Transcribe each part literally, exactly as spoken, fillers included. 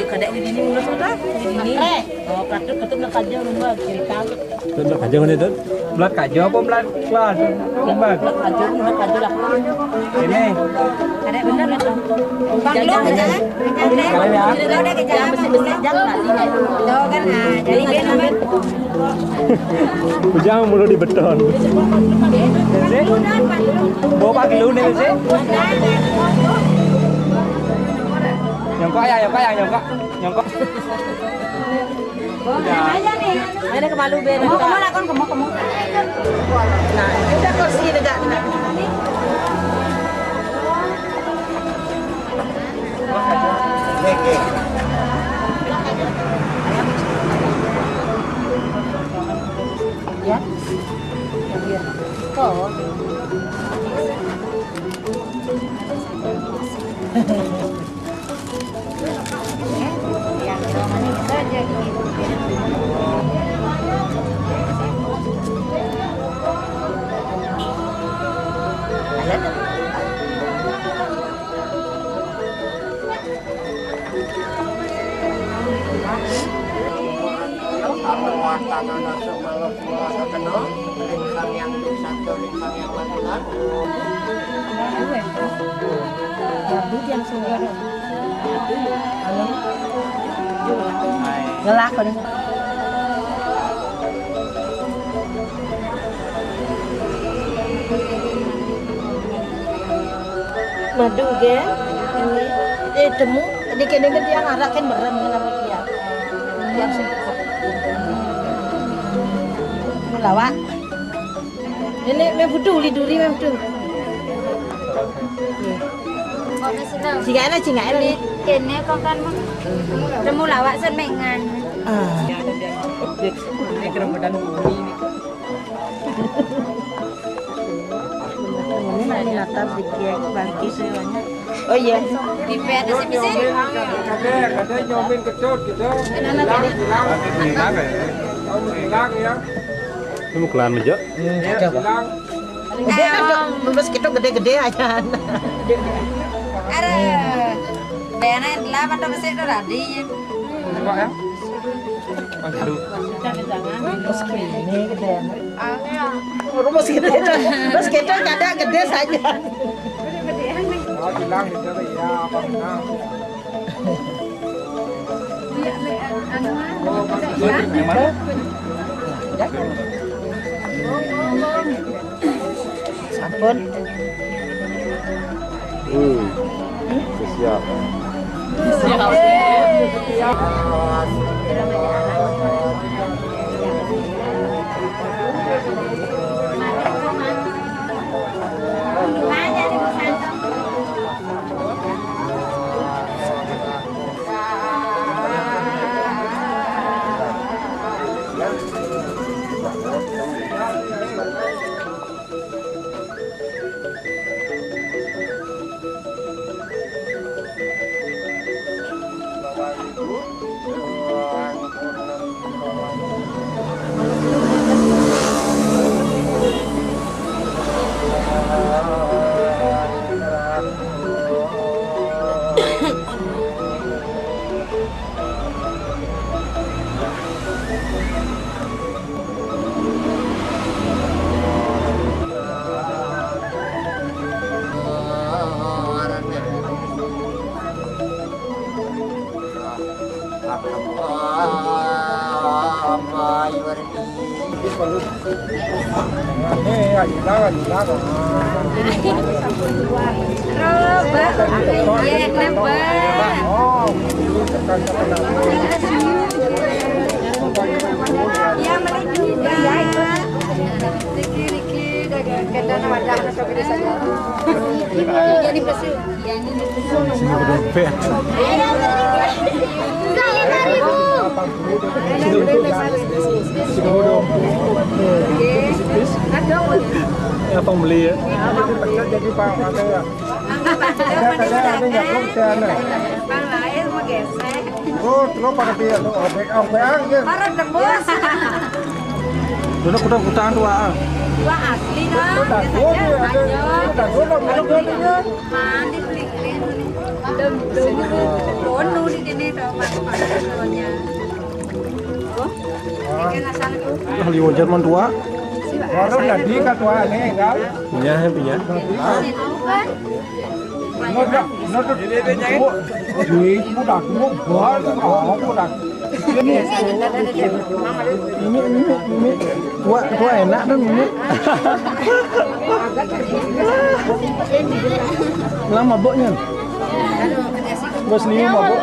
Kadek di sini mulus apa? Di sini. Oh, katut, katut nak kaja rumah cerita. Itu nak kaja mana itu? Belat kaja apa belat kuat? Rumah. Belat kaja, rumah kaja lah. Ini. Kadek benar itu. Bang, lu aja. Kalau ya. Jangan besi-besi, jangan lah. Tuh kan, nah, jadi dia namanya Ujang mulu di beton. Bawa pakai lu nih, sih. Nyongkok ya, nyongkok ya, nyongkok. Nyongkok. Ayo ke malu, Ben. Kamu, kamu, lakon, kamu, kamu. Nah, ya udah, kursi tegak. Ya. Ya, iya. Oh. Ngelak kau ni. Madu ke? Ini. Eh, temu. Ini kena ke tiang arak kan berem kan apa tiang. Tiang sih. Ini lawak. Ini me butuh, uli duri me butuh. Kok me senang? Cingak lah, cingak lah. Ini kene kok kan mah. Temu lawak sen mengan. Ah. Ini kerembutan bumi ini. Ini nanti natar dikit bangkit semuanya. Oh iya. Di P T S bisa. Kadang, kadang nyomin kecut gitu. Hilang, hilang. Hilang ya. Ini mau kelan meja. Hilang. Gede kan, Dok? Lulus gitu gede-gede aja. Ada. Dana yang telah atau besar itu tadi. Coba ya. Aduh. Terus gini gede. Terus gitu, terus gitu kadang gede saja. Oh, bilang gitu ya, apa menang? Yang mana? Sampun. Hmm. Siap. Jadi pasti. Sini berdompet. Apa beli ya? Jadi Pak, ada ya? Ada, ada, ada, ada, ada. Oh, terus pada dia, oh, back out, back out, ya. Para tembus. Dulu kuda-kudaan tuh, ah. Wah, asli, dong. Kuda, oh, iya, ada, ada, Mandi beli. Belum, belum. Kono di sini tuh, Mas, Mas, kononya. Oh, ini kan asal itu. Ahli wajar man tua. Warung tadi katuane, kan? Punya, punya. Ini apa? Nodok, nodok. Duit, udah, gua, gua, gua, gua, gua. Ini, ini, ini, ini. Wah, wah, enak tuh ini. Lama mabuknya. Bos Liu mabuk.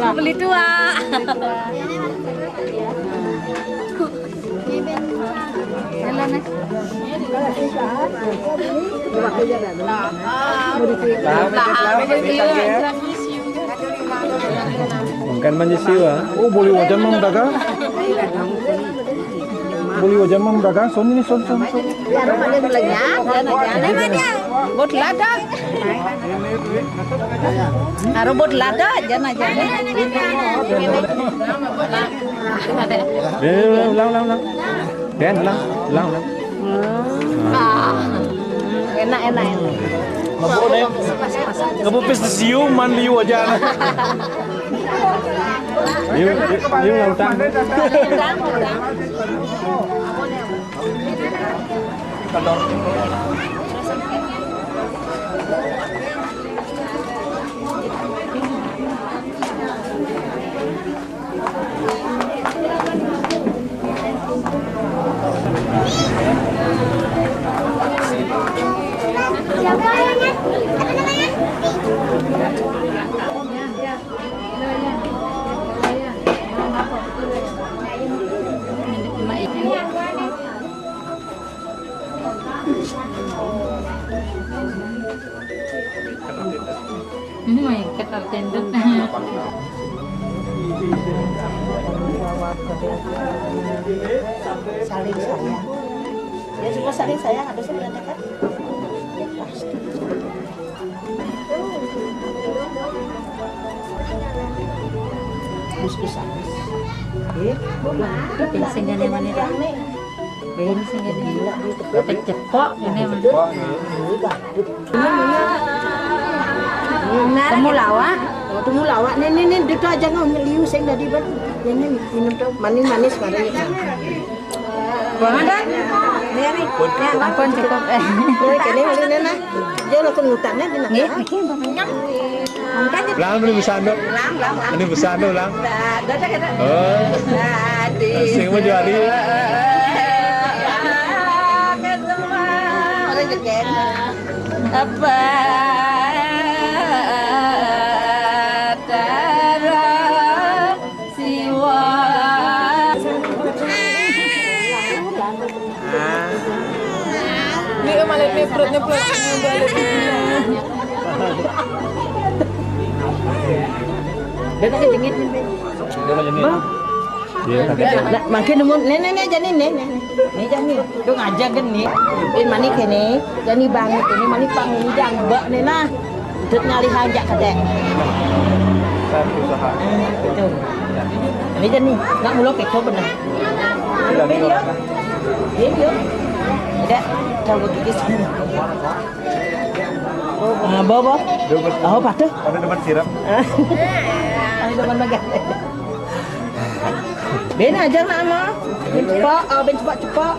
Ah, beli tua. Bukan manusia. Oh, boleh wajan mang dagang. Boleh wajan mang dagang. Son ini son son son. Aro pada belanja, belanja. Bot lada. Aro bot lada, jana jana. Ulang, ulang, ulang. Den, ulang, ulang, ulang. Ah. Enak, enak, enak. Ngebupis di siu, man liu aja. Liu, liu, liu nggak utang. Ini mah yang ketar tendang. Saling sayang. Ya, semua saling sayang, ada sih, kan? Terus bisa. Eh, sing gane manira. Ini sing gane. Cepok ini. Temulawak. Oh, temulawak. Nih, nih, nih, itu aja ngomong liu sing tadi, Bang. Ini minum tuh manis-manis bareng. Ampun, cukup. Eh. Kene mari nena. Dia langsung ngutangnya di. Nggih, niki, Mbak. Mangkat. Lang, ini busando. Lang, lang, lang. Ini busando, lang. Oh. Sing mau juali. Apa? Siwa. Ini malah nyemprot-nyemprot. Dia pakai jengit nih. Iya. Nah, makin nemu, nih, nih, nih, jani, nih, nih, nih, jani. Dong aja geni. Ini mani kene, jani banget ini mani pang ini jang bak nih nah. Dut ngalih hanjak kedek. Saya usaha. Hmm, betul. Ini jani, nggak mulo keco bener. Ini dia. Ini dia. Udah, kalau gigi sini. Ah, bo, bo. Dapat. Oh, patuh. Pada dapat sirap. Ada depan bagas. Ben aja nak mah. Ben cepak, oh, ben cepak cepak.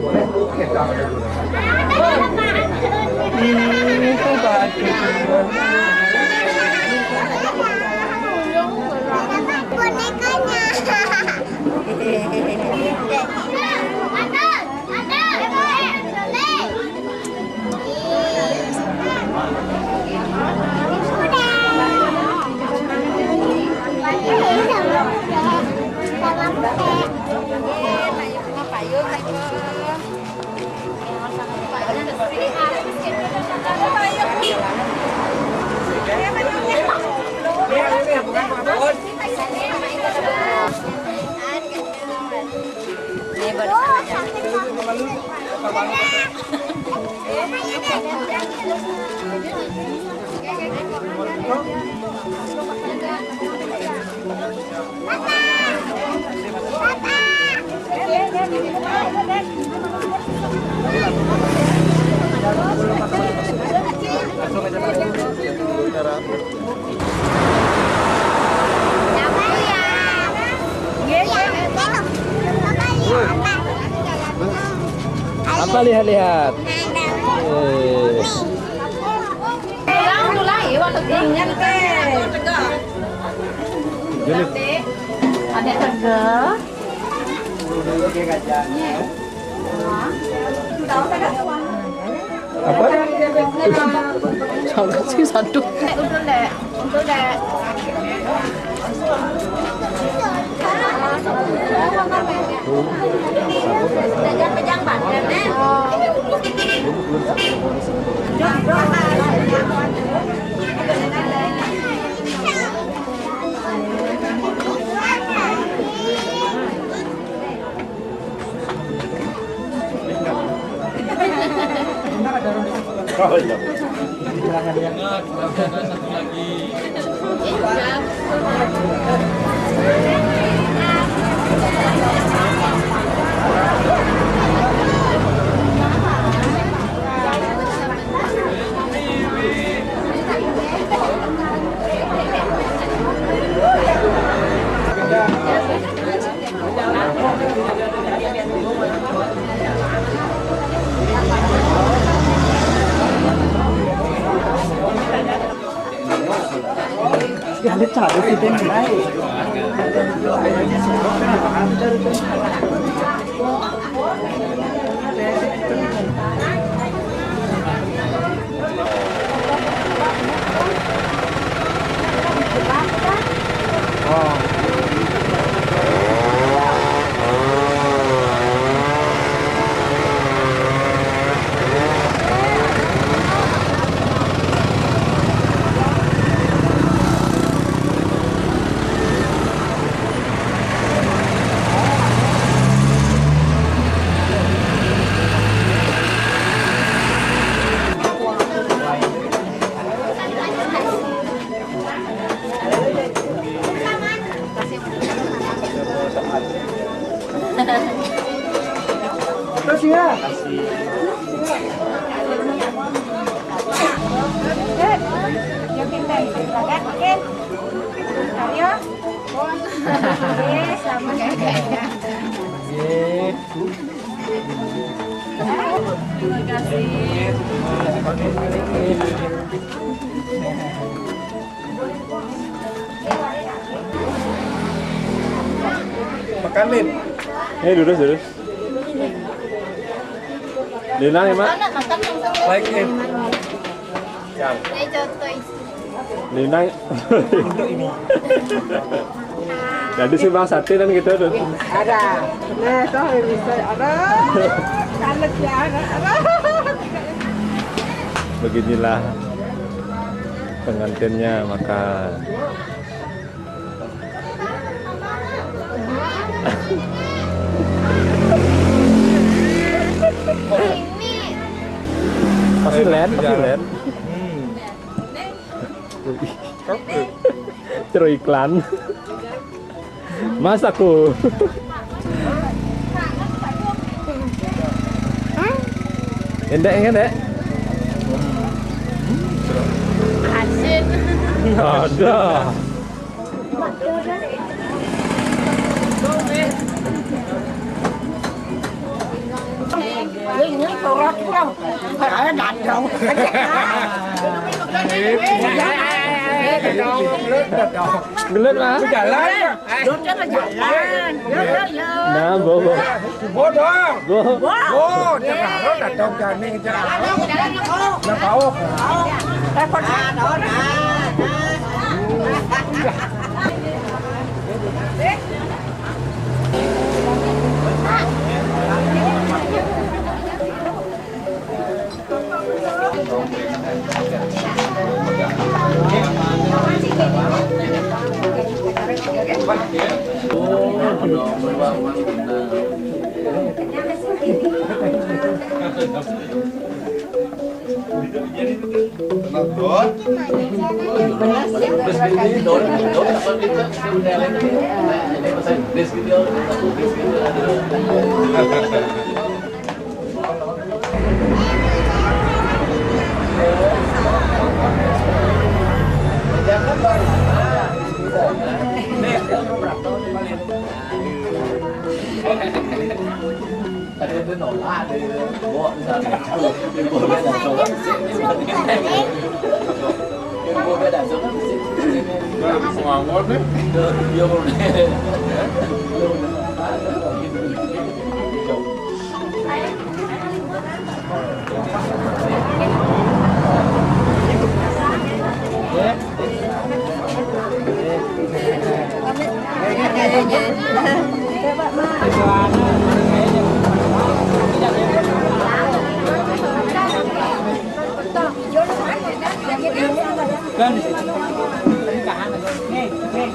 Bonekanya. Apa lihat-lihat? Eh. Pulang dulu lah, iya, waktu ingat, teh. Jadi, ada tegel. Apa? Jangan sih satu. Dek, untung, Dek. Untung, Dek. Oh, iya. Terus ya. Ayo. Terima kasih. Makan, Lin. Eh, lurus, lurus. Lina, ya, Mak? Makan, makan, makan. Like it. Yang. Eh, contoh itu. Lina. Untuk ini. Jadi sih, Bang, sate dan gitu tuh. Ada. Nah, toh bisa. Ada. Salad ya, ada. Ada. Beginilah pengantinnya makan. Pasti Len, pasti Len. Hmm. Oke. Terus iklan. Masak ku. Endek, endek. Asin. Ada. Ini turut kurang. Kayak dadong. Gelut, Mas. Jalan. Nah, bawa, bawa. Subuh dong. Bawa. Bawa. Oh, jangan datang jani. Nah, bawa. Kan, ini tahan. Nih, nih.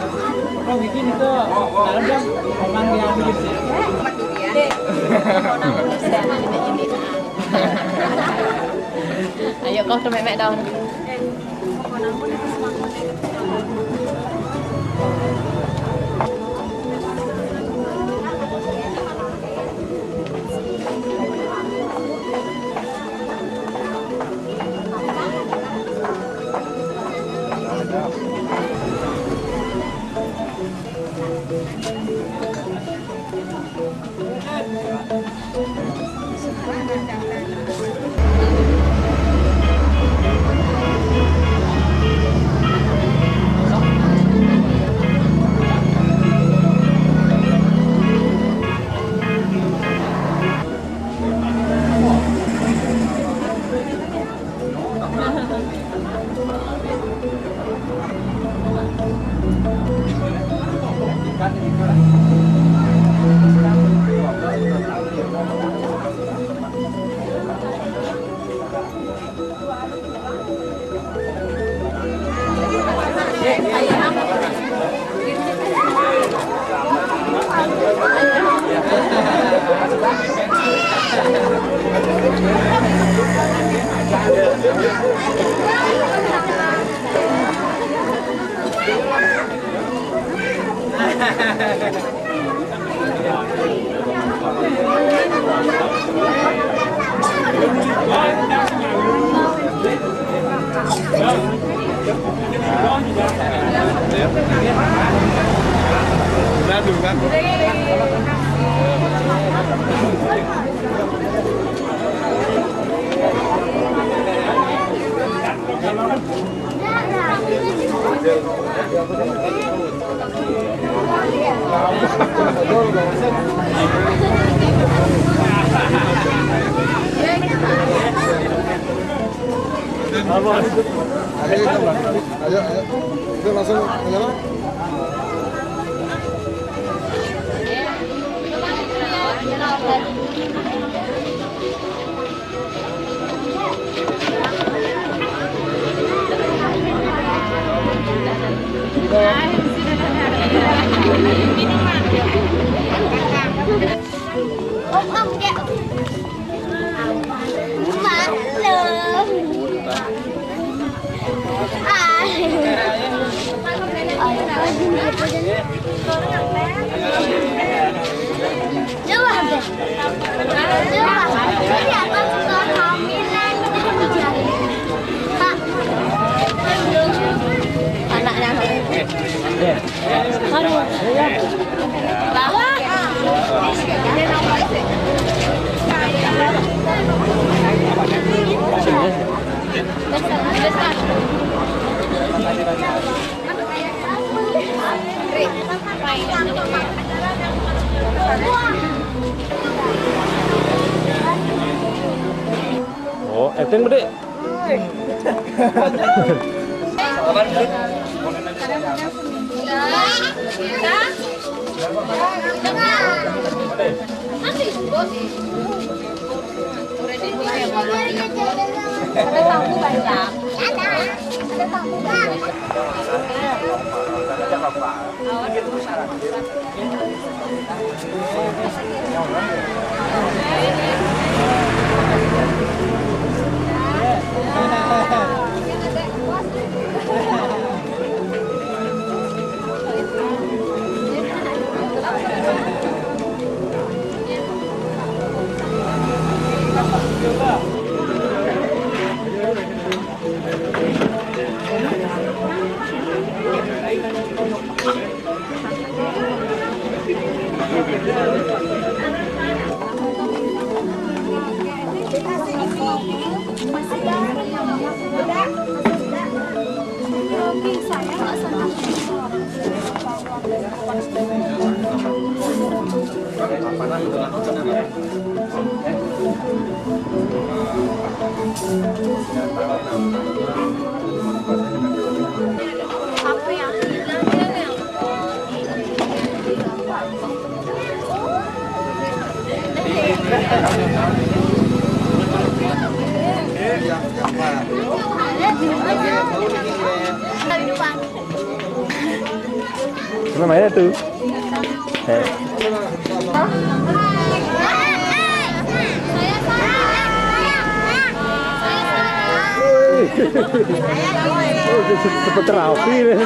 Kok bikin itu? Dalam dong. Orang yang bikin sih. Ayo, kau tuh memek daun. Ayo, ayo. Itu langsung menyala. Anaknya. Aduh. Oh, acting gede. Pernah main tuh? Eh. Wih. Cepet rapi deh.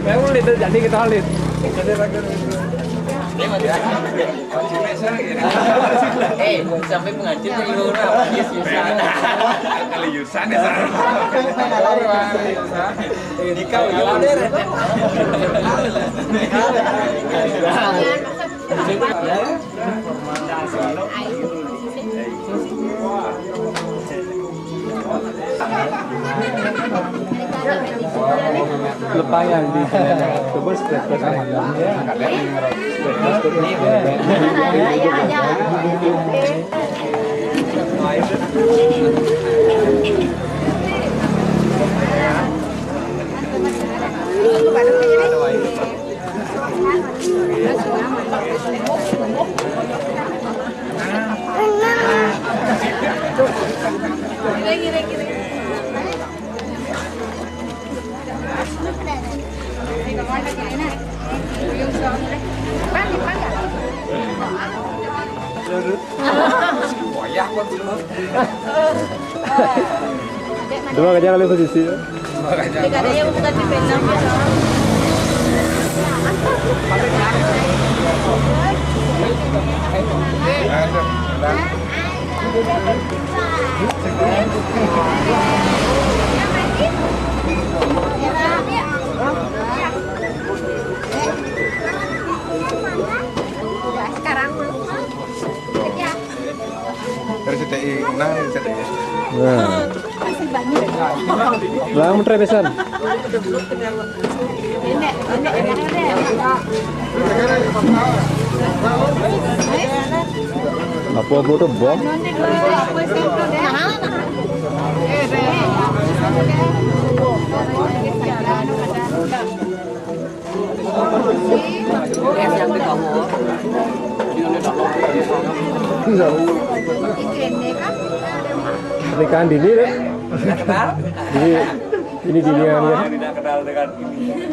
Memang lihat jadi kita lihat. Eh, sampai mengaji tuh, iya, orang. Iya, susah. Kalau Yusan ya, sama. Nikah, iya, bener. Lepayan di sini. Coba stres-stres sama. Stres-stres tuh. Dua aja kali posisi. Dua aja. Sekarang mah. Dari C T I, nah, dari C T I. Nah. Masih banyak. Lah, muter pisan. Apa butuh bom? Pernikahan dini deh. Jadi ini dini kan ya. Tidak kenal dengan ini.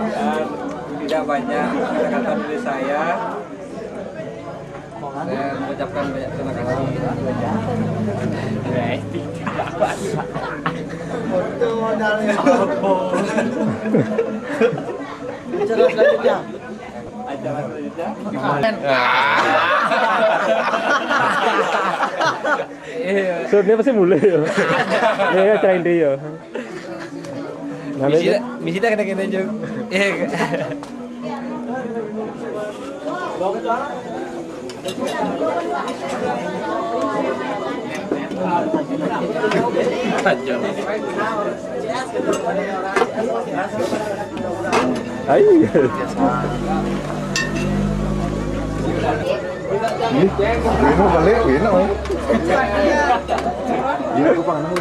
Dan tidak banyak kata-kata dari saya. Saya mengucapkan banyak terima kasih. Acara selanjutnya. Acara selanjutnya. Iya. Shootnya pasti mulai ya. Iya, acara ini ya. Nah, misi, misi tak kena-kena juga. Iya. Ayo. Ini, ini balik, ini, oh. Ini aku pangan.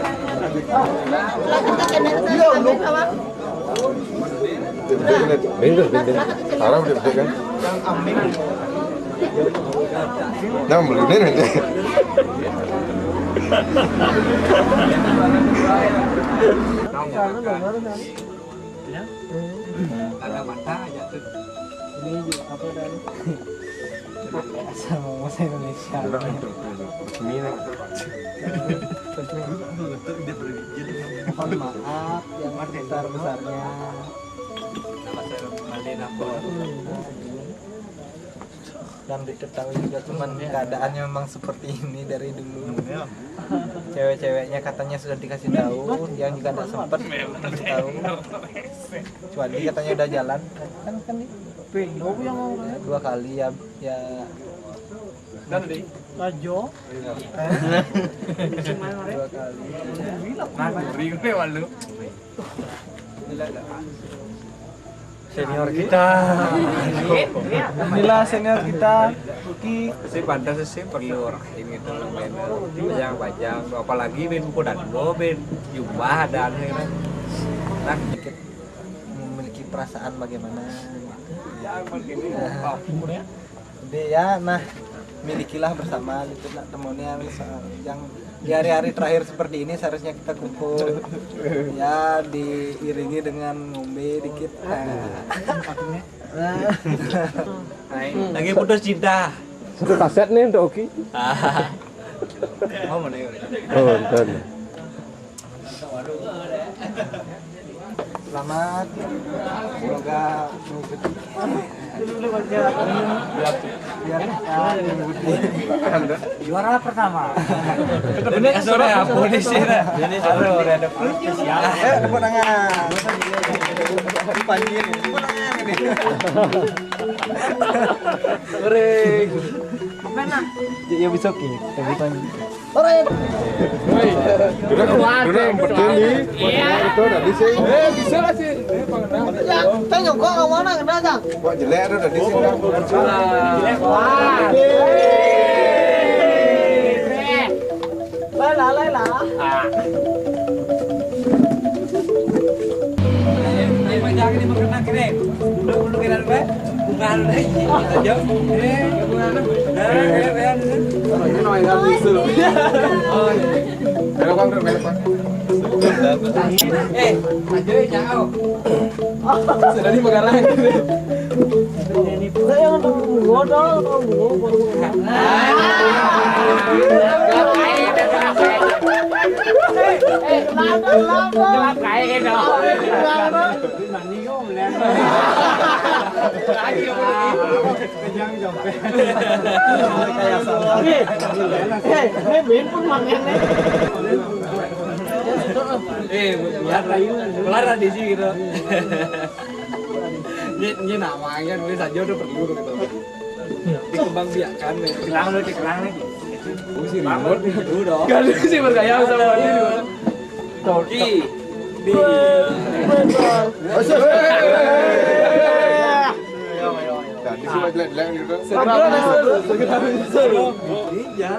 Beda, beda. Sekarang udah beda kan? Nah, beli ini nih. Ada mata aja tuh. Ini apa dan asal ngomong bahasa Indonesia. Ini nih. Mohon maaf yang sebesar-besarnya. Nama saya Malin Apol. Dan diketahui juga, cuman keadaannya memang seperti ini dari dulu. Cewek-ceweknya katanya sudah dikasih tahu, yang juga nggak sempet dikasih tahu. Cuman katanya udah jalan, kan, kan nih. Ping, dua yang mau. Dua kali ya, ya. Kan di Rajo. Dua kali. Nah, gue walu. Senior kita. Inilah senior kita, Uki. Sih pantas sih perlu orang ini tuh, band pajang-pajang, apalagi band buku dan gue band jumlah dan ini. Nah, sedikit memiliki perasaan bagaimana gitu. Ya, begini. Nah, jadi ya, nah, milikilah bersama gitu, nak, temunya misal yang di hari-hari terakhir seperti ini seharusnya kita kumpul, ya, diiringi dengan ngombe dikit. Nah. Lagi putus cinta. Satu kaset nih untuk Oki. Oh, mana ya? Oh, entar. Selamat. Semoga mengikuti. Biar, biar kita mengikuti. Juara pertama. Ini sore apa di sini? Ini sore udah ada spesial. Eh, tepuk tangan. Dipanggil, tepuk tangan ini. Hore. Mana? Ya, ya, bisa, oke. Tepuk tangan. Udah, udah empat kali. Iya. Itu tadi sih. Eh, bisa lah sih. Eh, Bang Endang. Ya, saya nyongkok ke mana kena, Jang? Kok jelek tuh tadi sih, Bang? Wah. Lai lah, lai lah. Ah. Ini mah jangan, ini mah kena kiri. Dulu, dulu kena, dulu. Bukan, eh, jauh. Eh, bukan. Nah, eh, eh, eh. Oh, ini namanya kan bisu. Oh, iya. Belok, Bang, belok, Bang. Eh, aja ya, jauh. Sudah di Pekarangan. Saya yang untuk modal, kalau mau, baru. Eh, eh, lama, lama. Gelap kayak gitu. Mandi kok, melihat. Lagi, eh, eh, ini main pun makannya. Eh, kelar, kelar di sini gitu. Ini, ini namanya, nulis aja udah perlu gitu. Dikembangbiakkan, ya. Kelang lu, kelang lagi. Gue sih ribut. Bangun, dulu dong. Gak ada sih bergaya sama dia. Toki. Di. Nah, di sini jelek-jelek gitu. Segera menyusul, segera menyusul. Iya.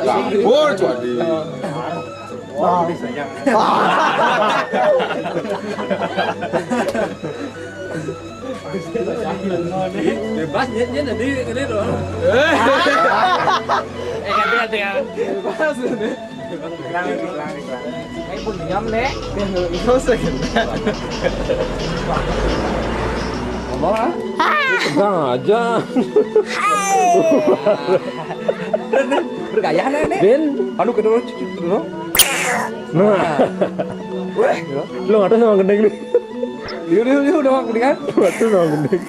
Lapor, cuadi. Bebas, dia, dia nanti ini loh. Eh, ganti, ganti, ganti. Bebas ini. Iklan, iklan, iklan. Ayo, pun diam, Nek. Ngomong, ah. Pegang aja. Bergaya, Nek, Nek. Bin, anu, kedua, cucuk dulu. Nah. Weh, lo nggak tahu sama gendeng nih. Liu, liu, liu, udah makan kan? Waduh, sama gendeng.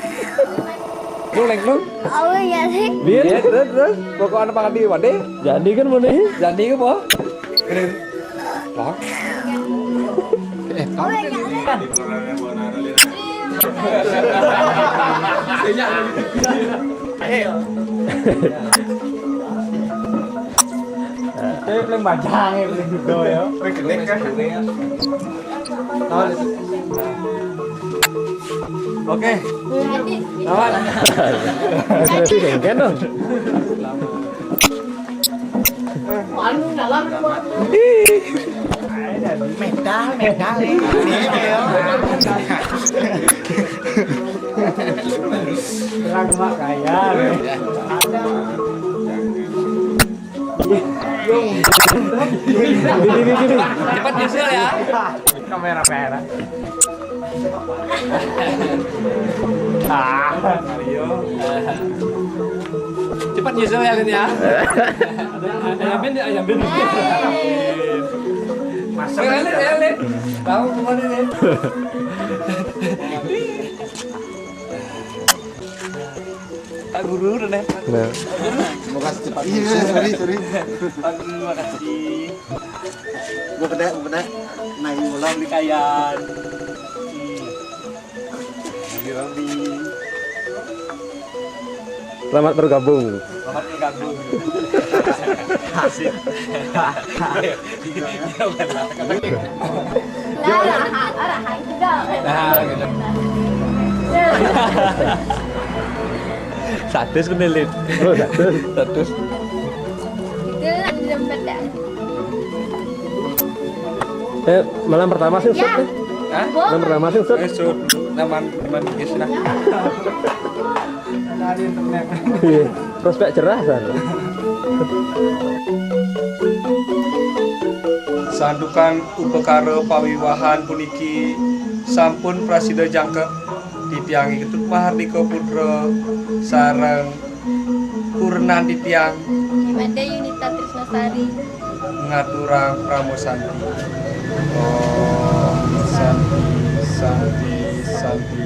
Lu, Leng, lu? Oh, iya sih. Bin? Iya, terus, terus. Pokoknya apa tadi, Wade? Jadi kan, mana? Jadi apa? Keren. Pak? Eh, Pak? Oh, iya sih. Sejak. Eh. Tapi paling bajang ya, paling gitu ya. Paling jelek kan? Oke. Lawan. Sudah sih, dengken dong. Medal, medal, eh. Orang cuma kaya. Ini, ini, ini, ini. Cepat nyusul ya. Kamera merah. Ah, Mario. Cepat nyusul ya, Lin, ya. Ayam Bin, ya, Ayam Bin. Masuk. Lin, Lin, Lin. Tahu kemana, Lin? Pak Guru, udah nih. Nah. Makasih cepat. Iya, sorry, sorry. Pak Guru, makasih. Gua kena, gua kena. Nah, ini ulang. Beli kayan. Hmm. Beli Robi. Selamat bergabung. Selamat bergabung. Asik. Iya, benar. Nah, gitu. Satu sebenarnya, Lin. Oh, satu. Satu. Itu ada dompet ya? Eh, malam pertama sih, Ustaz, ya? Hah? Malam pertama sih, Ustaz. Eh, so, naman, naman, guys, nah. Iya. Prospek cerah, Ustaz. Santukan upakara pawiwahan puniki sampun prasida jangkep titiang Ketut Mahardika Putra sareng kurenan titiang Kimade Yunita Trisnasari ngaturang parama santi. Om Santi, Santi, Santi.